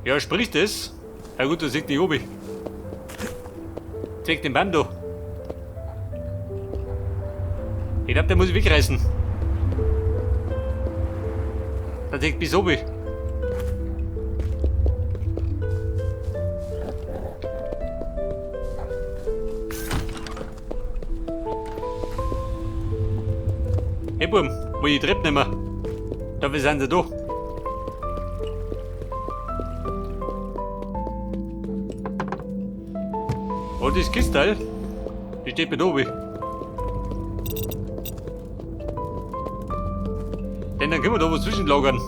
Ja, spricht es? Ja gut, da sieht die oben. Zeig den Baum da. Ich glaub, der muss ich wegreißen. Da zeigt bis oben. Hey Bum, wo ich die Treppe nehmen? Da, wir sind sie da. Oh, das Kistal, die steht bei da oben. Denn dann können wir da was zwischenlagern.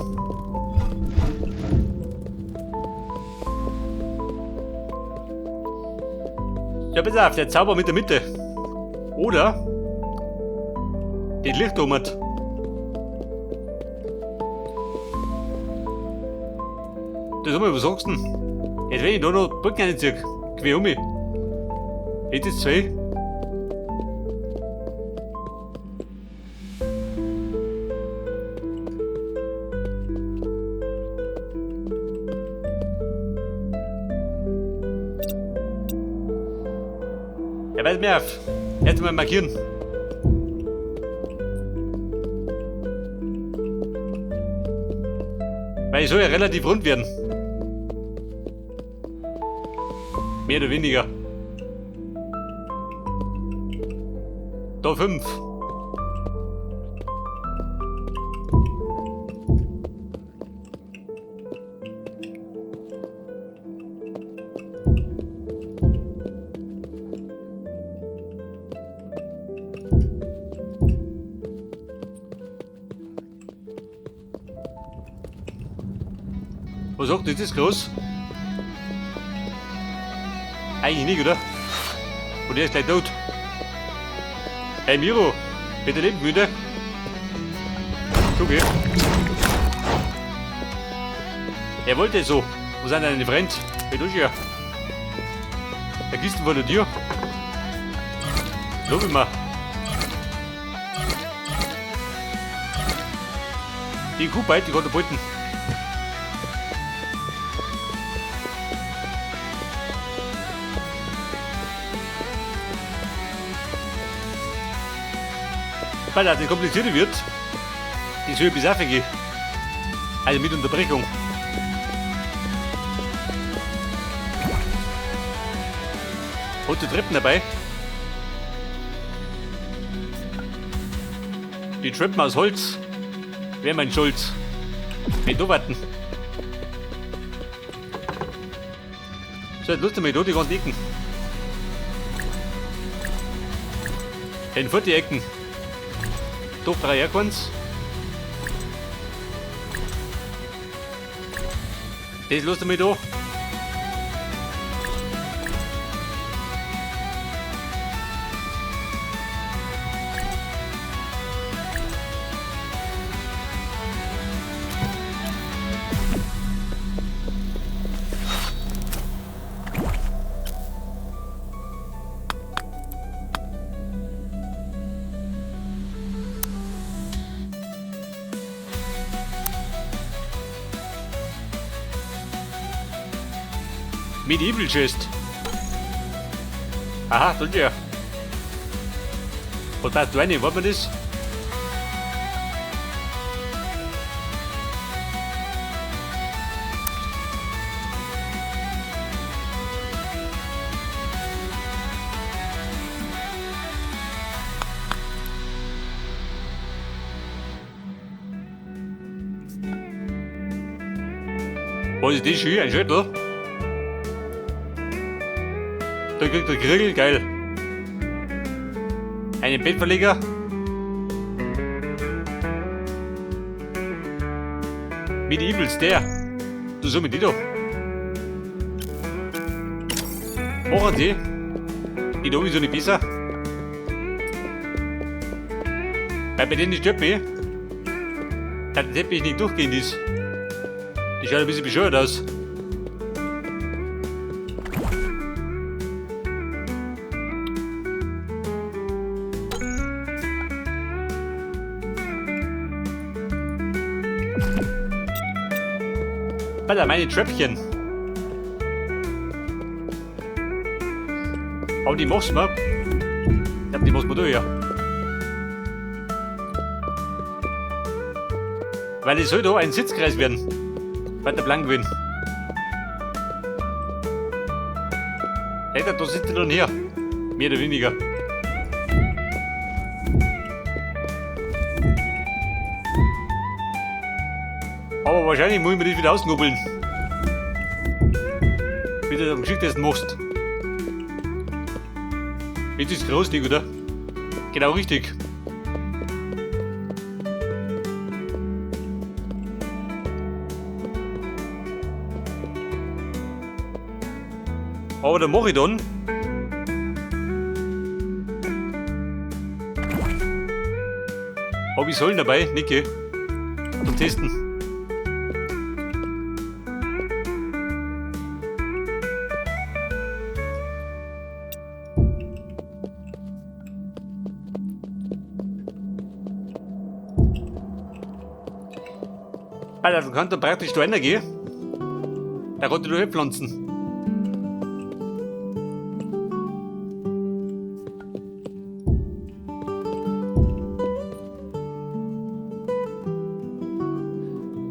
Ja, pass auf, der Zauber mit der Mitte. Oder die Lichtomat. Das haben wir, was sagst du denn? Jetzt wenn ich da noch Brücken reinziehe, quer um mich. Jetzt ist zwei. Ja, pass mir auf. Erst mal markieren. Weil ich soll ja relativ rund werden. Mehr oder weniger. Da 5. Was sagt denn das groß? Eigentlich nicht, oder? Und er ist gleich tot. Hey Miro, bitte leben müde. Okay. Er wollte so. Wo sind deine Freunde? Hey, du hier. Der Kisten vor der Tür. Lob ich mal. Die Kuh beit die Katapulten. Weil das komplizierter wird, die soll bis gehen. Also mit Unterbrechung. Hat die Treppen dabei? Die Treppen aus Holz. Wer mein Schulz? Wenn du warten. So, jetzt lustig mal da die ganzen Ecken. Den vor die Ecken. Doch 3 Aircons. Das lasst mich da. Medieval Chest. Aha, da ja. Was passt da rein? Wollen wir das? Was ist das schön? Ein Schüttel? Da kriegt der Grill, geil. Einen Bettverleger. Medieval Stair. Du so mit die da. Machen die. Die da wieso nicht besser? Weil bei denen stört mich, dass der Teppich nicht durchgehend ist. Die schaut ein bisschen bescheuert aus. Alter, meine Treppchen. Aber die machst du mir. Ja, die muss man durch, ja. Weil es soll da ein Sitzkreis werden. Bei der Blank gewesen. Hey, da sitzt er dann hier. Mehr oder weniger. Aber wahrscheinlich muss ich mir das wieder ausnubbeln. Wie du das am geschicktesten machst. Jetzt ist groß, oder? Genau richtig. Aber da mache ich dann. Hab ich Säulen dabei, Nicke? Zum Testen. Alter, du kannst dann praktisch da reingehen. Da kannst du nur pflanzen.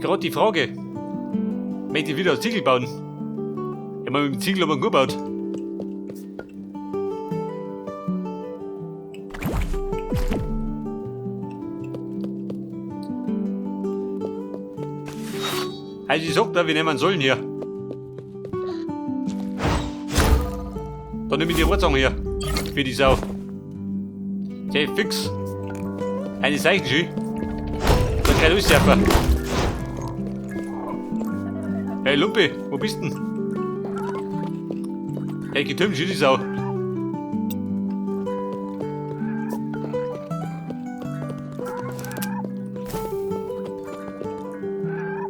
Gerade die Frage. Möchte ich wieder aus Ziegel bauen? Ich habe mit dem Ziegel aber gut gebaut. Also ich sag da, wir nehmen Säulen hier. Dann nehme ich die Rohrzange hier. Für die Sau. Okay, fix. Eine Zeichen schön. Da kann ich lossurfen. Hey Lumpe, wo bist denn? Hey, getürmt schon die Sau.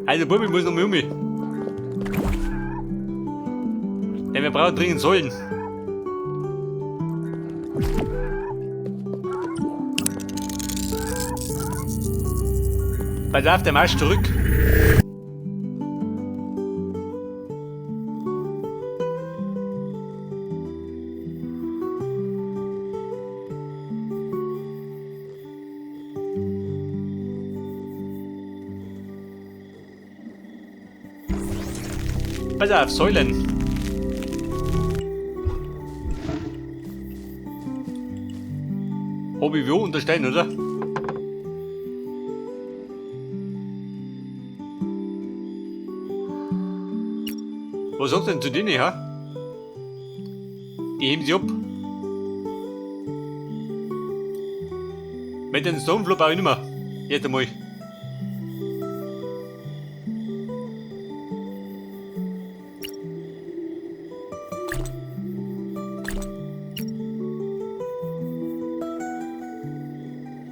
Also Bubi muss noch mal um mich. Denn wir brauchen dringend Säulen. Pass auf, der Marsch zurück. Pass auf, Säulen. Hab ich wo unter Stein, oder? Was sagt denn zu denen, ha? Die heben sie ab. Mit dem Stonefloor baue ich nicht mehr. Jetzt einmal.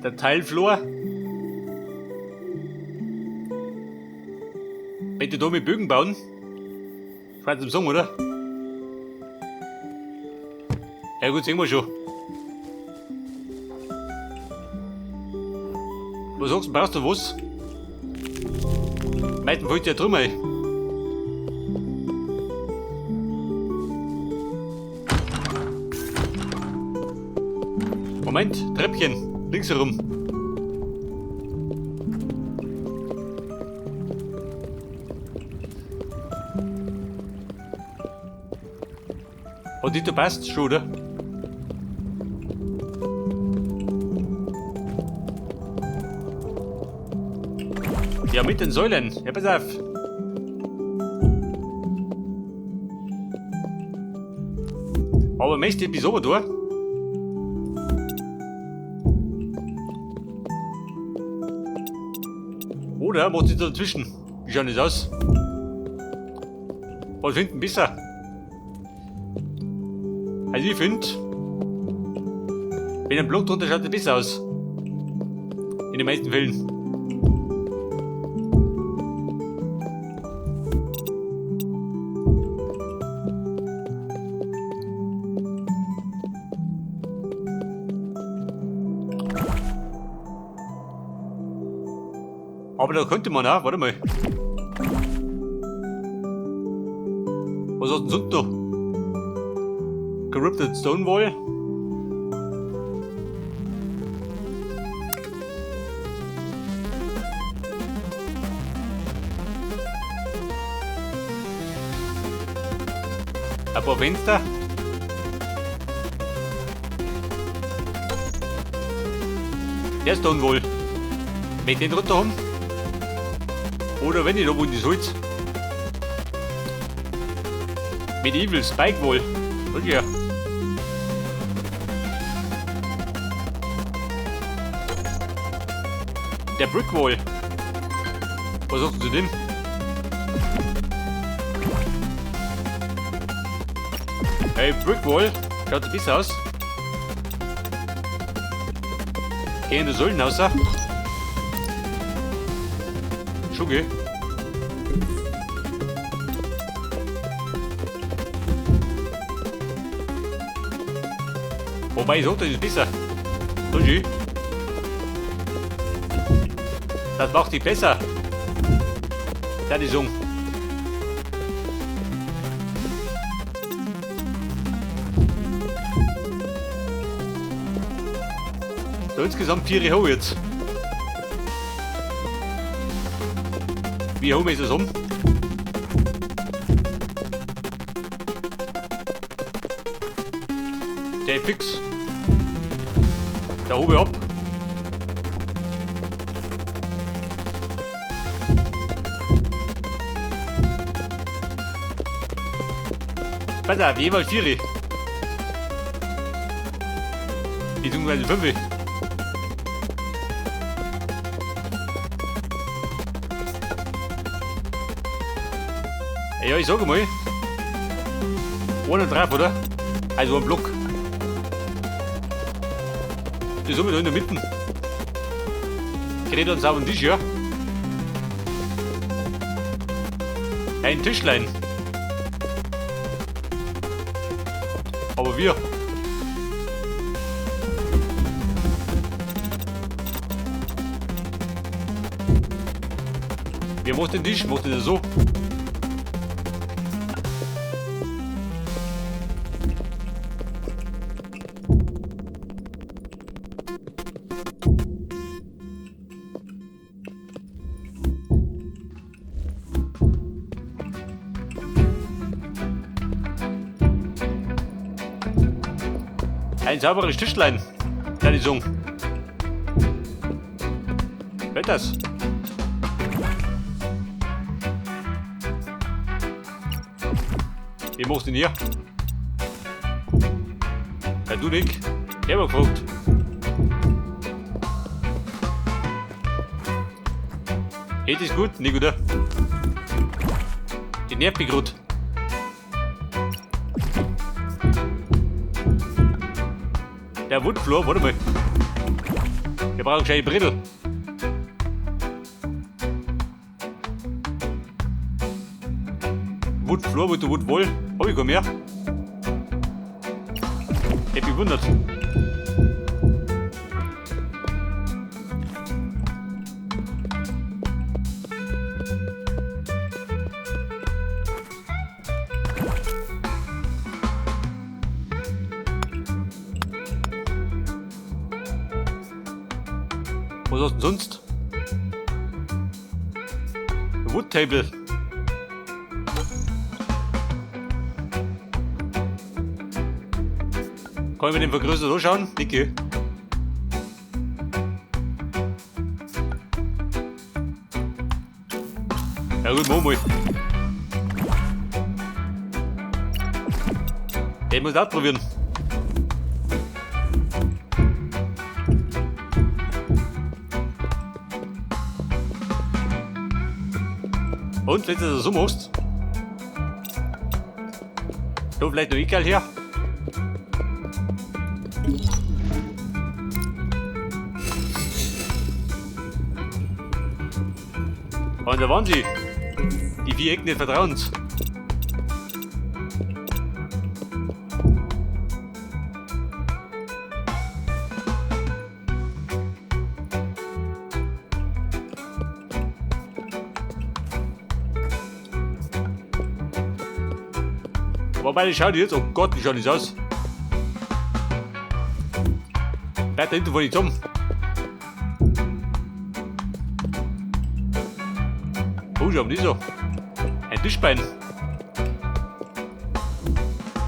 Der Teilflor. Bitte da mit Bögen bauen. Schwarz im Song, oder? Ja gut, sehen wir schon. Was sagst du, brauchst du was? Meistens fällt ja drum, ey. Moment, Treppchen, links herum. Hat die da passt schon, oder? Ja, mit den Säulen. Ja, pass auf. Aber möchte ich bis oben durch? Oder macht sich da dazwischen? Wie schaut das aus? Was finden besser? Also ich find, wenn ein Block drunter schaut, das besser aus. In den meisten Fällen. Aber da könnte man auch, warte mal. Was hast du denn sonst noch? Corrupted Stonewall. Ein paar Fenster. Der Stonewall. Mit den drunter haben. Oder wenn ich da wo in das Holz. Medieval Spike Wall. Und ja. Der Brick Wall. Was sagst du zu dem? Hey, Brick Wall. Schaut besser aus. Gehen die Säulen raus. Schon gell? Wobei, so, das ist besser. So schön. Das macht die besser. Das ist so. So, insgesamt 4 habe ich jetzt. Wie haben wir es um? Der fix. Da oben ab. Pass auf, jeweils 4. Beziehungsweise 5. Ja, ich sage mal. Einer drauf, oder? Also ein Block. Das haben wir da in der Mitte. Kriegt uns auf den Tisch, ja? Ein Tischlein. Aber wir. Wer macht den Tisch? Macht den so? Ein sauberes Tischlein, kann ich sagen. Hört das? Wie machst du denn hier? Ja, du nicht. Ich hab gefragt. Geht es gut? Nicht, oder? Die nervt mich grad. Der Woodfloor, warte mal. Wir brauchen schon eine Brittel. Woodfloor, wo du Woodwall? Hab ich keinen mehr. Hätte mich gewundert. Was hast du denn sonst? Wood Table. Kann ich mir den vergrößert anschauen? Dicke. Ja gut, machen wir mal. Den muss ich auch probieren. Und wenn du das so machst, da vielleicht noch egal her. Und da waren sie, die 4 Ecken des Vertrauens. Wobei, die schaut jetzt, oh Gott, wie schaut das aus? Bleib da hinten vor die zusammen. Oh, schon, nicht so. Ein Tischbein.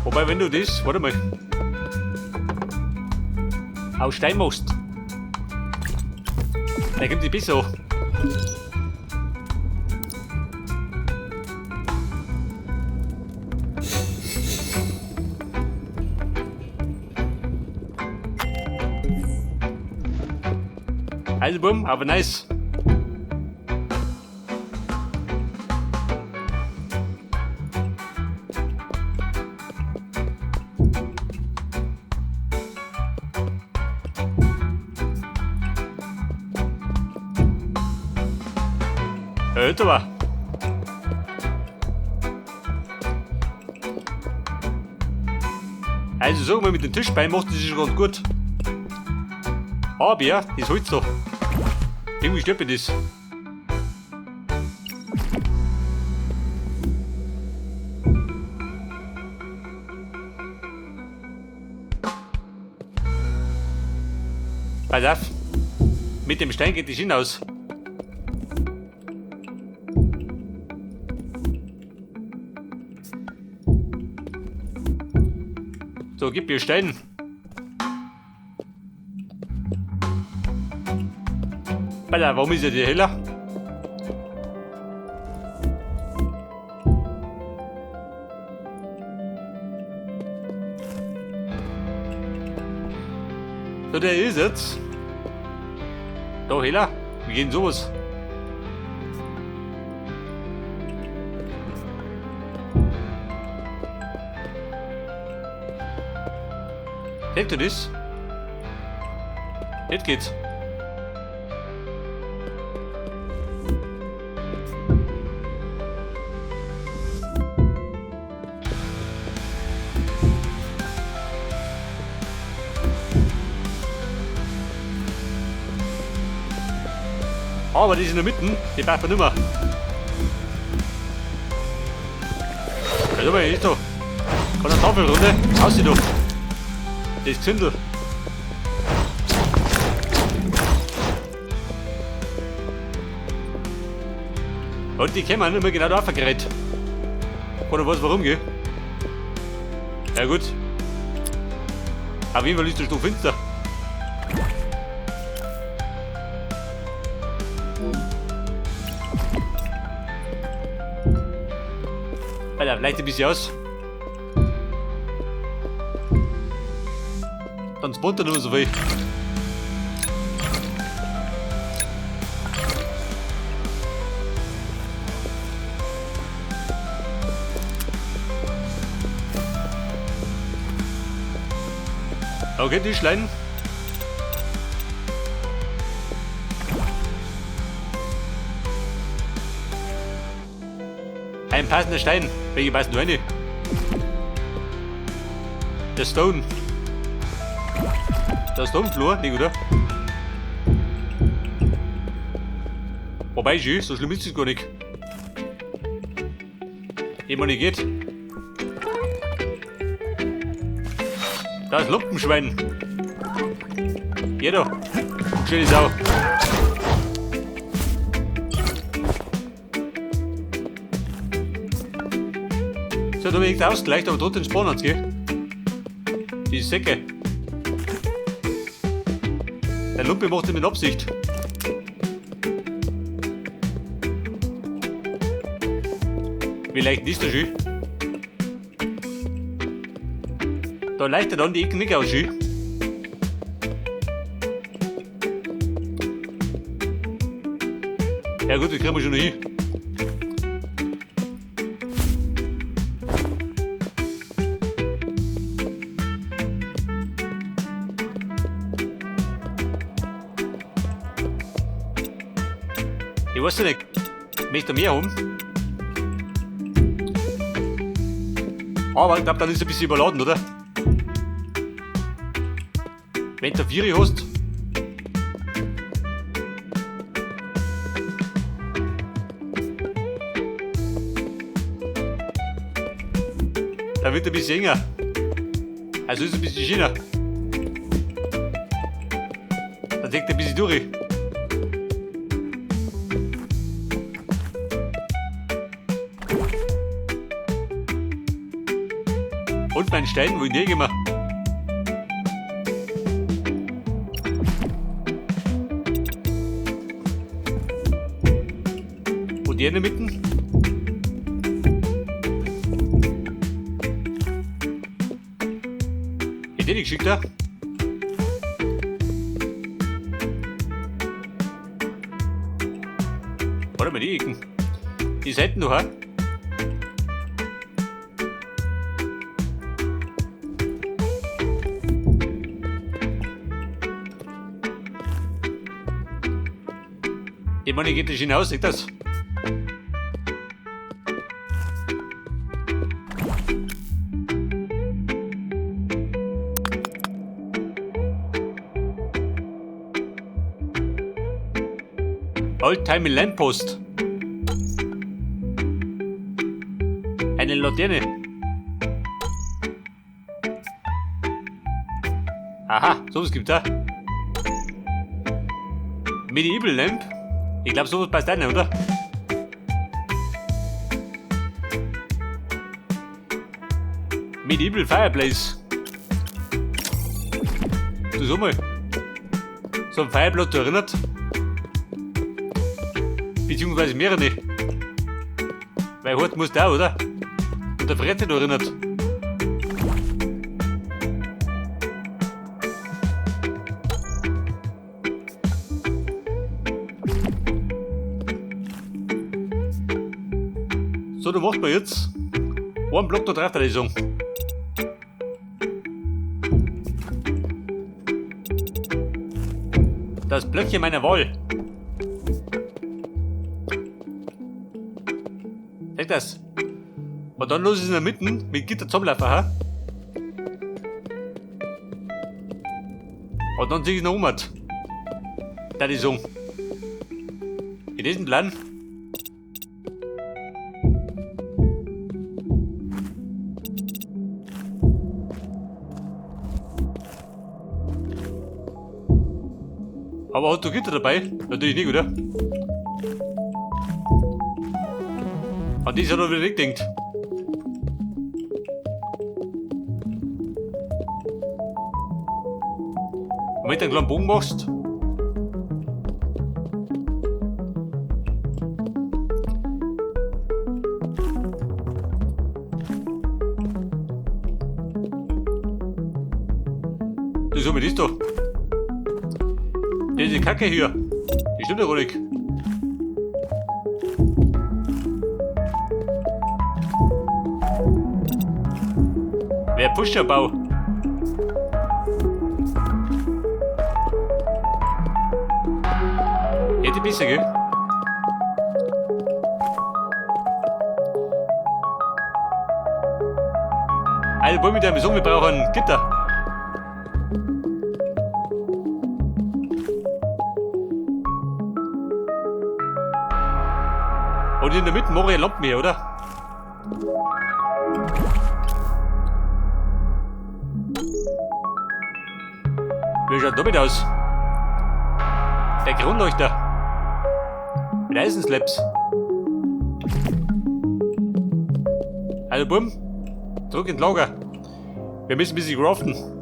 Wobei, wenn du das, warte mal, aus Stein machst, dann kommt die besser an. Also bumm, aber nice. Hört aber. Also sag mal, mit dem Tischbein macht es sich ganz gut. Aber ja, das Holz da. Irgendwie stört mich das. Pass auf. Mit dem Stein geht die Schiene aus. So, gib mir Stein. Alter, warum ist er der heller? So, der ist jetzt. Da, heller. Wie geht denn sowas? Seht ihr das? Jetzt geht's. Aber die sind in der Mitte, die braucht man nicht mehr. Also, aber ist da. Kann eine Tafelrunde. Aussieht doch. Das Gesindel. Und die kommen immer genau da aufgerät. Oder was, warum, gell? Ja gut. Auf jeden Fall ist der Stoff finster. Alter, vielleicht ein bisschen aus. Dann spawnt er nur so viel. Okay, die Schleien. Ein passender Stein. Welche passen du eine? Der Stone. Der Stone Floor, nicht, oder? Wobei, schön, so schlimm ist es gar nicht. Immer nicht geht. Das Lumpenschwein. Geh doch. Schöne Sau. So, da bin ich ausgleicht, aber trotzdem spawnen sie, gell? Die Säcke. Der Lumpe macht es mit Absicht. Wie leicht ist der schön? Da leichtet dann die Ecken nicht aus, schön. Ja gut, das kriegen wir schon noch hin. Ich weiß nicht, möchte mehr haben. Aber ich glaub, dann ist es ein bisschen überladen, oder? Wenn du 4 hast. Da wird ein bisschen enger. Also ist ein bisschen schöner. Dann deckt er ein bisschen durch. Und mein Stein, wo ich den immer. Und die in der Mitte? Hätte ich geschickt da? Warte mal, die Ecken. Die Seiten noch, ha? Die Money geht nicht hinaus, sieht das? Oldtimey Lamppost. Eine Laterne. Aha, sowas gibt da. Medieval Lamp. Ich glaube, sowas passt auch nicht, oder? Medieval Fireplace. Du so mal. So ein Fireblock erinnert. Beziehungsweise mehrere. Weil hart muss da, oder? Und der Frette da erinnert. So, da macht man jetzt einen Block da drauf, der Lesung. Das Blöckchen meiner Wahl. Seht das? Und dann los ist in der Mitte mit Gitter zusammenlaufen, ha? Und dann sehe ich noch um. Da die Song. In diesem Plan. Aber hat du Gitter dabei? Natürlich nicht, oder? An das hat er wieder nicht gedacht. Und wenn du einen kleinen Bogen machst. Das ist das da. Diese Kacke hier. Die stimmt ja gar nicht. Wer pusht der Bau? Hätte besser, gell? Also, wollen wir da wir brauchen ein Gitter. Und in der Mitte mache ich eine Lampe mehr, oder? Wie schaut damit aus? Der Kronleuchter. Mit Eisenslabs. Also bumm, zurück ins Lager. Wir müssen ein bisschen craften.